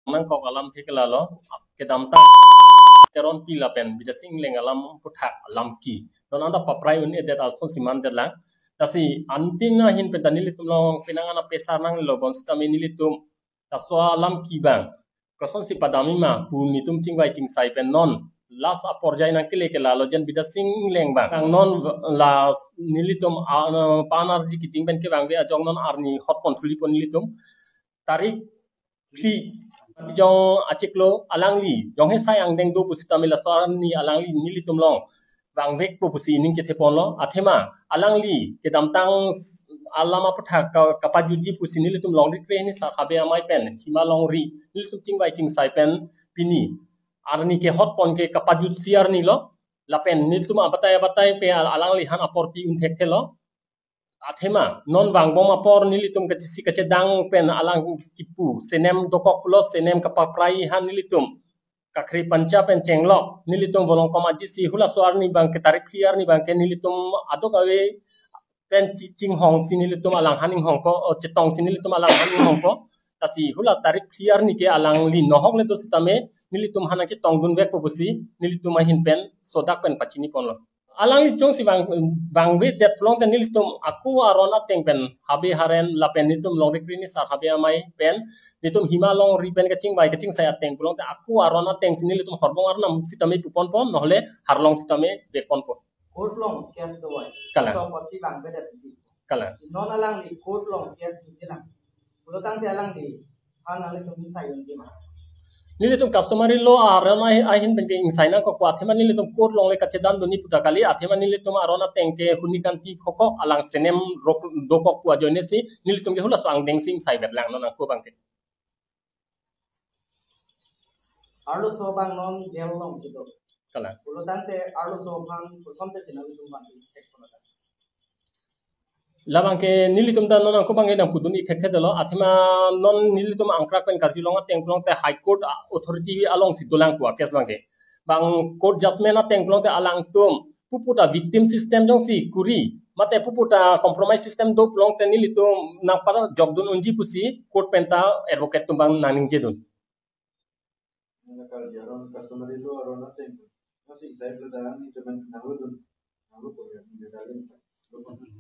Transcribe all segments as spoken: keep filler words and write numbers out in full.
nangkok alam thek lalo, kedamtang Teronpi lapen Bidya Sing Engleng alam aphuthak alam ke non anta paprai un-edet ason si mandet lang. Lasi antin ahin pen ta nelitum along penang ana pesar nanglelo, bonsitame nelitum laso alam ke abang kosonsi padamji ma pu nelitum chingvai chingsai pen non last aporjai nangkele ke lalo jen Bidya Sing Engleng abang. Nang non last nelitum a-, panar ji kiting pen kevangve ajok non arni hotpon thuli pon nelitum tarik phli jong achiklo alangli jong he sai angdeng do pusitame laso arni alangli nelitum along vangvekpo pusi ining chethe ponlo. Athema alangli kedamtang s-, alam aphuthak ka-, kapajutji pusi nelitum Longri Krehini Sar Habe Amei pen Hima Longri nelitum chingvai chingsai pen pini arni ke hotpon ke kapajutsi arni lo. Lapen nelitum abatai abatai pen al-, alangli han apor pi un thekthelo. Athema non vangbom apor nelitum kachisi kachedang pen alang kipu senem dokok pulo senem kapaprai han nelitum kakhri pancha pen chenglok nelitum volongkom ajisi hulaso arni abang ke tarik phli arni abang ke nelitum adok ave pen chi-, chinghongsi nelitum alanghan inghongpo, o, chetongsi nelitum alanghan inghongpo. Lasi hula tarik phli arni ke alangli nohok le do sitame nelitum han nangchetongdunvekpo pusi nelitum ahin pen sodak pen pachini ponlo. Alangli jongsi vang, vangvedet pulote nelitum ako aron ateng pen Habe Haren lapen nelitum Longri Krehini Sar Habe Amei pen nelitum Hima Longri pen kachingvai kachingsai ateng pulote ako aron atengsi nelitum horbong arnam sitame pu ponpo, nohole harlong sitame vek ponpo. Court along case dovai. Kalang. So, apotsi vangvedet. Kalang. Non alangli court along case dovai lang. Pulo tangte alangli han nanglitum ingsai unji ma? Nelitum customary law aron ai, ahin pen ke ingsai nangkok, athema nelitum court along le kachedandunji pu ta kali, athema nelitum aron ateng ke huni kanti khokok alang senem rok dokok pu ajoine si nelitum ke hulaso angdengsi ingsai vet lang non ako abang ke. Arloso abang non jail along chido. Kalang. Pulo tangte arloso aphan kosonte si nanglitum abang ke thek pulo tang. Labang ke nelitum ta non ako abang ke nangpudun-ik thekthe detlo, athema non nelitum angkrak pen karjulong ateng pulote High Court authority alongsi dolang pu a-case abang ke. Bang court judgment ateng pulote alangtum pupu ta victim system jongsi kuri mate pupu ta compromise system do pulote nelitum nangpajokdun unji pusi court pen ta advocate atum abang nangningjedun. Nangkal jaron customary law aron ateng. Masih saya bertahan di teman nanglo dun. Nanglo ko ya, di dalam.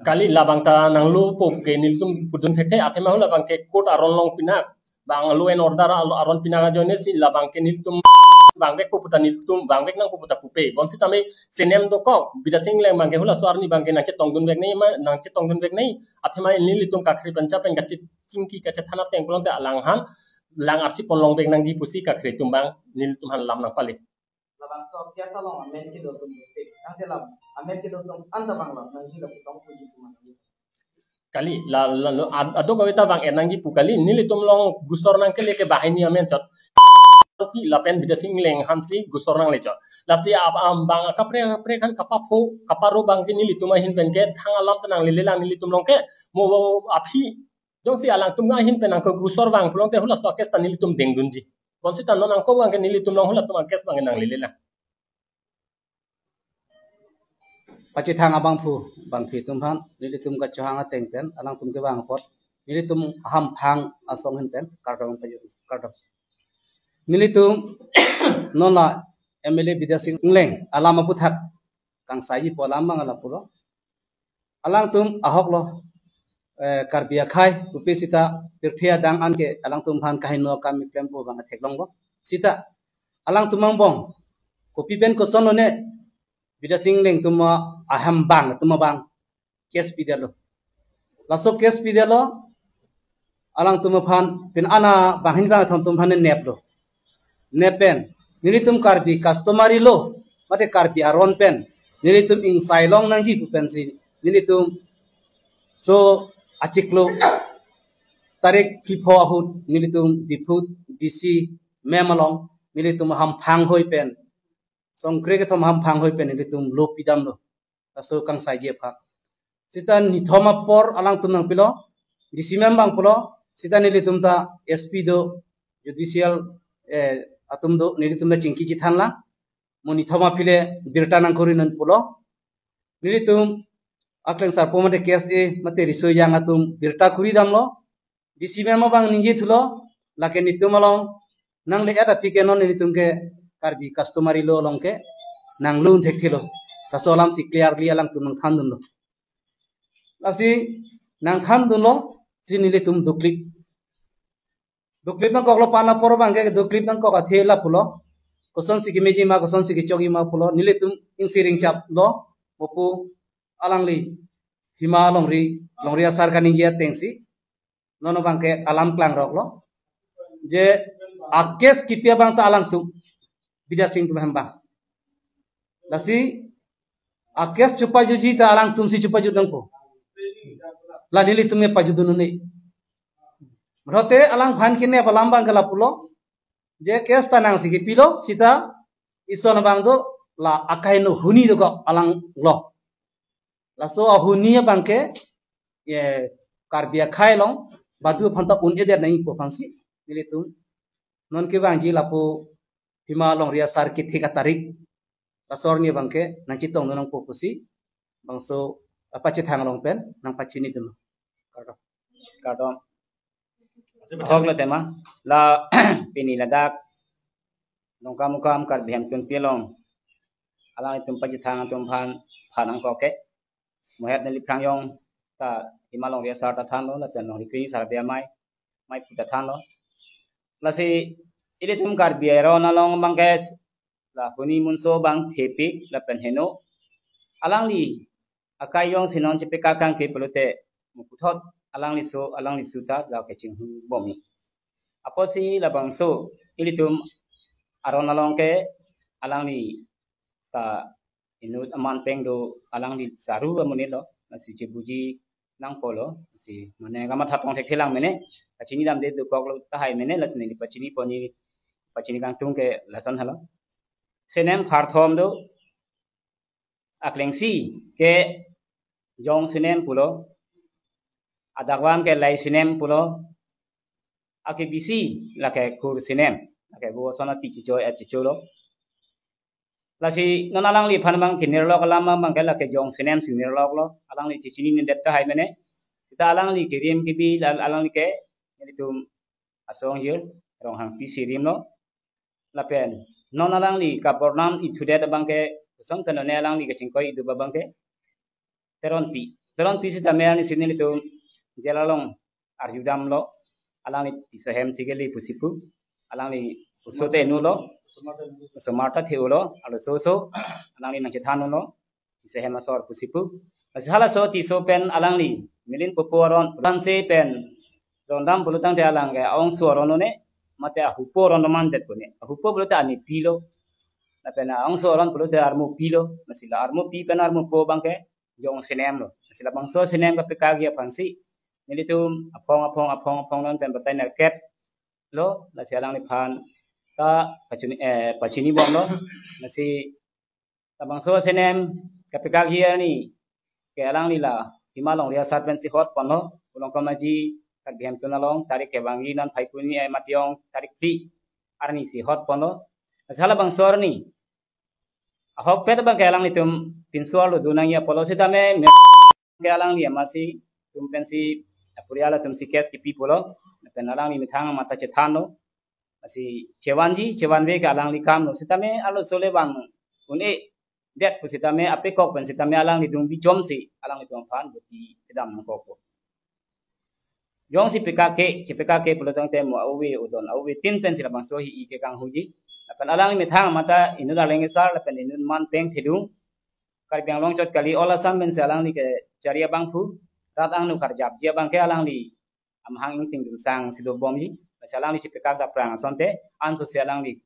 Kali labang ta nanglopo ke nelitum pudun thekthe, athema hula abang ke court aron along pinak, bang law and order alo aron pinak ajoine si labang ke nelitum vangvekpo pu ta nelitum vangvek nangpo pu ta pupe. Bonsitame senem dokok Bidya Sing Engleng abang ke hulaso arni abang ke nangchetongdunvek nangji ma, nangchetongdunvek nangji, athema nelitum kakhri pancha pen kachechingki kachethan ateng pulote alanghan lang arsi ponlongvek nangji pusi kakhri atum abang nelitum aphan lam nangpale. Labangso case along amen kedo atum, eh, tangte lam amen kedo atum anta abang lam nangji lapu tong puji atum nangji. Kali, la, la, la, ad-, adok ave ta vang-et nangji pu kali, nelitum along gusor nangkele ke banghini amen chot. Pi lapen Bidya Sing Engleng aphansi gusor nangle chot. Lasi ab-, am bang kaprek kaprek aphan kapapho, kaparo abang ke nelitum ahin pen ke thang alam ta nanglele lang nelitum along ke, mo aphi, jongsi alangtum ahin pen nangkegusor vang pulote hulaso a-case ta nelitum dengdunji. Bonsita non ako abang ke nelitum along hulatum a-case abang ke nanglele lang. Pachethang abangphu bangphi atum aphan, nelitum kachohang ateng pen alangtum kevang apot nelitum ahamphang asong ahin pen kardom pajut, kardom. Nelitum non la M L A Bidya Sing Engleng alam aphuthak kangsaipo alam abang lapulo. Alangtum ahoklo, eh, Karbi akhei, pupe sita pirthe adang an ke alangtum aphan kaheno akam keklempo abang theklongpo. Sita alangtum angbong kopi pen koson lone Bidya Sing Engleng atum ahambang atum abang case pidetlo. Laso case pidetlo, alangtum aphan pen ana banghini bangkethom atum aphan neplo. Nep pen nelitum Karbi customary law mate Karbi aron pen nelitum ingsai long nangji pu pensi nelitum so achiklo tarik phli pho ahut nelitum Diphu D C ma'am along nelitum ahamphang hoi pen, songkre kethom ahamphang hoi pen nelitum law pidamlo. Laso kangsaiji aphan. Sita nithom apor alangtum nangpilo, D C ma'am abang pulo, sita nelitum ta S P do, judicial, eh, atum do, nelitum ta chingki chethan lang. Mo nithom aphi le birta nangkuri non pulo. Nelitum akleng sarpo mate case e mate riso ejang atum birta kuri damlo. D C ma'am abang ningje thulo, lake nelitum along Nangle-et aphi ke non nelitum ke Karbi customary law along ke nanglun thekthelo. Laso alam si clearly alangtum nangthandunlo. Lasi nangthandunlo, si nelitum duklip. Duklip nangkoklo, pen apor abang ke duklip nangkok athe lapulo. Kosonsi kemeji ma, kosonsi kechokji ma pulo. Nelitum ingsi ringchaplo, mopu alangli Bhima Longri, Longri asar kaningje atengsi non abang ke alam klangroklo. Je a-case kipi abang ta alangtum, Bidya Sing atum ahem abang. Lasi a-case chepajutji ta alangtum si chepajut nangpo. La nelitum me pajutdun un-e. Rote alangphan kene alam abang ke lapulo. Je case ta nangsi kipilo, sita ison abang do, la akai no huni dokok alanglo. Laso ahuni abang ke, ye, Karbi akhei along badu aphan ta un-edet nangpo aphansi nelitum non kevangji lapu Bhima Longri asar kethik atarik, laso arni abang ke nangchetongdun nangpo pusi bangso, eh, pachethang along pen nangpachinidunlo. Kardom. Kardom. Ahok lo tema, la pini ladak Dongkamukam Karbi Hemtunpi along alanglitum pachethang atum aphan phan nangkok ke, mohet neli phrang jong ta Bhima Longri asar ta thanlo, lapen Longri Kri Sarbi Amei, amei phu ta thanlo. Lasi ilitum Karbi aron along abang ke la huni munso abang thepik lapen heno. Alangli akai jongsi non chepekak kangke pulote, mo puthot alangli so, alangli su ta la kachinghon bomji. Apotsi labangso ilitum aron along ke alangli ta inut aman peng do, alangli saru amonit lo, lasi chebuji nangpo lo, si mane kamatha tong thekthelang mene, pachinidamde dokoklo tahai mene, lasi neli pachini ponji, pachini kangtung ke lason helo. Senem pharthom do, aklengsi ke Jong Senem pulo, adakvam ke Lai Senem pulo, akebisi lake Kur Senem, lake vo son ati chichoi ap chicholo. Lasi non alangliphan abang kenirlok alam abang ke lake Jong Senem si nirloklo, alangli chechininedet tahai mene. Sita alangli kerim kebi, al-, alangli ke nelitum asong jir, Ronghangpi si rimlo. Lapen non alangli kabornam ithudet abang ke, kosong tenone alangli kachingkoi idup abang ke Teronpi. Teronpi sitame alangli si nelitum jela along arjudamlo, alangli Tisso ahem si kele pusi pu, alangli oso te nulo, osomar ta the-ulo, arloso oso alangli nangchethan unlo, Tisso ahem asor pusi pu. Lasi halaso Tisso pen alangli Milinpo aron, Ranse pen rondam pulotangte alang ke a-ongso aron un-e, mate ahupo aron do mandet pu un-e. Ahupo pulote anepilo, lapen a-ongso aron pulote armopi lo. Lasi la armopi pen armopo abang ke Jong Senem lo. Lasi labangso Senem kapekakji aphansi nelitum aphong aphong aphong aphong non pen batai nerkep lo, lasi alangliphan ta pachini, eh, pachini bomlo. Lasi labangso Senem kapekakji arni ke alangli la Bhima Longri asar pensi hot ponlo, Ulongkam Aji Karbi Hemtun along, tarik kevangji non Phaikuni, eh, mate ong tarik phli arni si hot ponlo. Lasi halabangso arni ahokpet abang ke alanglitum pinso arlo dun nangji apotlo sitame, me-, ke alangli amatsi tum pensi, apurial atum si case kipi pulo, lapen alangli methang amat ta chethanlo. Lasi chevanji, chevanve ke alangli kamlo. Sitame arloso le vang un-edet pu sitame, apekok pen sitame alangli dungbi chomsi alanglitum aphan boti kedam nangkokpo. Jongsi pekak ke, chepekak ke pulotangte mo a-ove odon, a-ove tin pensi labangso hi-i ke kanghuji. Lapen alangli methang amat ta inut arleng asar, lapen inut aman peng thedung, Karbi Anglong chot kali, all Assam pensi alangli kechari abangphu, rat angno karjapji abang ke alangli amahang ingting dun sang si dobomji. Lasi alangli chepekak dapprang asonte, anso si alangli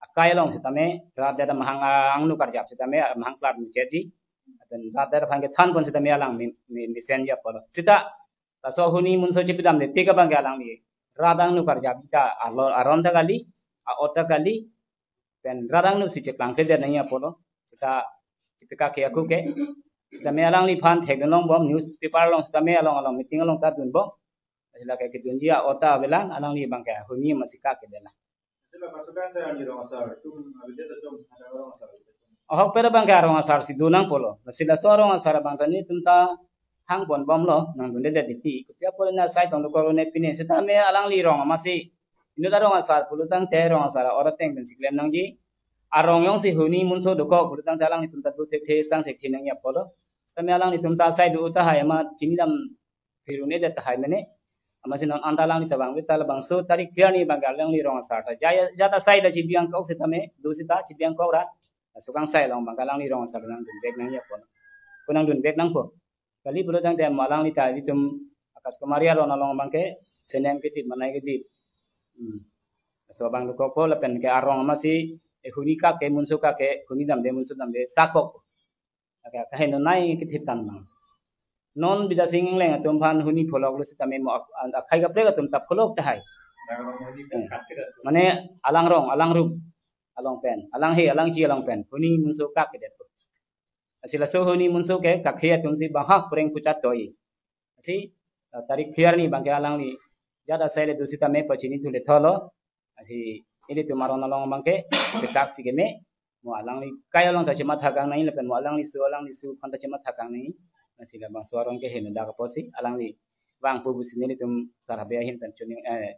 akai along sitame, rat det amahang angno karjap sitame, amahang klar muchetji. Lapen rat det aphan kethan pon sitame alang mi-, mi-, mesenji apotlo. Sita laso huni munso chepedamde tik abang ke alangli rat angno karjapji ta arlo aron ta kali, a-ot ta kali, pen rat angno si cheklangkledet nangji apotlo. Sita chepekak ke ako ke, sitame alangliphan thekdun longbom, newspaper along sitame along along meeting along ta dunbom. Lasi lake kedunji a-ot ta avelang, alangli abang ke huni amatsi kak kedelang. Ahokpet abang ke arong asar si dun nangpo lo. Lasi laso arong asar abang ta nelitum ta hang ponbomlo, nangdundedet titi. Kopi apot na sai tong dokok lo ne pine, sitame alangli rong amatsi Inut arong asar pulotangte rong asar a-or ateng pensi klem nangji. Arong jongsi huni munso dokok pulotangte alanglitum ta do thekthe sang thekthe nangji apotlo. Sitame alanglitum ta asai do tahai amat chinidam phirune det tahai mene. Amatsi non anta alangli ta vangve ta labangso tarik phli arni abangke alangli rong asar ta jaya jat asai ta chibi angkok sitame do sita chibi angkok ra. Laso kangsai along abangke alangli rong asar nangdun vek nangji apot. Ko nangdun vek nangpo. Kali pulotangte mo alangli ta ilitum Akash Kumari aron along abangke senem kedip manai kedip. Hmm. Laso abang dokokpo lapen ke arong amatsi, eh, huni kak ke munso kak ke huni damde munso damde sakok. Aka kaheno nai kethip tan abang. Non Bidya Sing Engleng atum aphan huni pholoklo sitame mo ak-, an-, akhai kaprek atum ta pholok tahai. Mane alangrong, alangrum along pen, alanghe, alangji along pen huni munso kak kedetpo. Lasi laso huni munso ke kakthe atumsi banghak pureng puchat toi. Lasi, eh, tarik phli arni abangke alangli jat asai le do sitame pachini thu le tholo. Lasi ilitum aron along abangke pekaksi keme. Mo alangli kai along ta chematha kang nangji lapen mo alangli su, alangli su aphan ta chematha kang nangji. Lasi labangso aron ke heno dak apotsi alangli vangpo pusi nelitum sar habe ahin pen chuni, eh,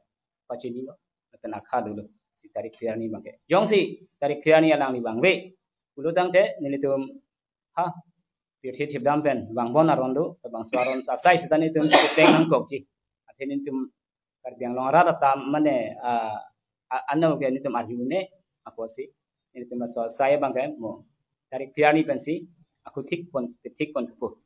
pachinilo. Lapen akha dolo. Si tarik phli arni abangke. Jongsi tarik phli arni alangli vangve pulotangte nelitum ha pirthe thipdam pen vangbom aron do, labangso aron asai sita nelitum chepeng nangkokji. Athe nelitum Karbi Anglong arat atam mane, ah, a-, ano ke nelitum arjune apotsi. Nelitum laso asai abangke mo tarik phli arni pensi ako thik pon, thik pon thupo.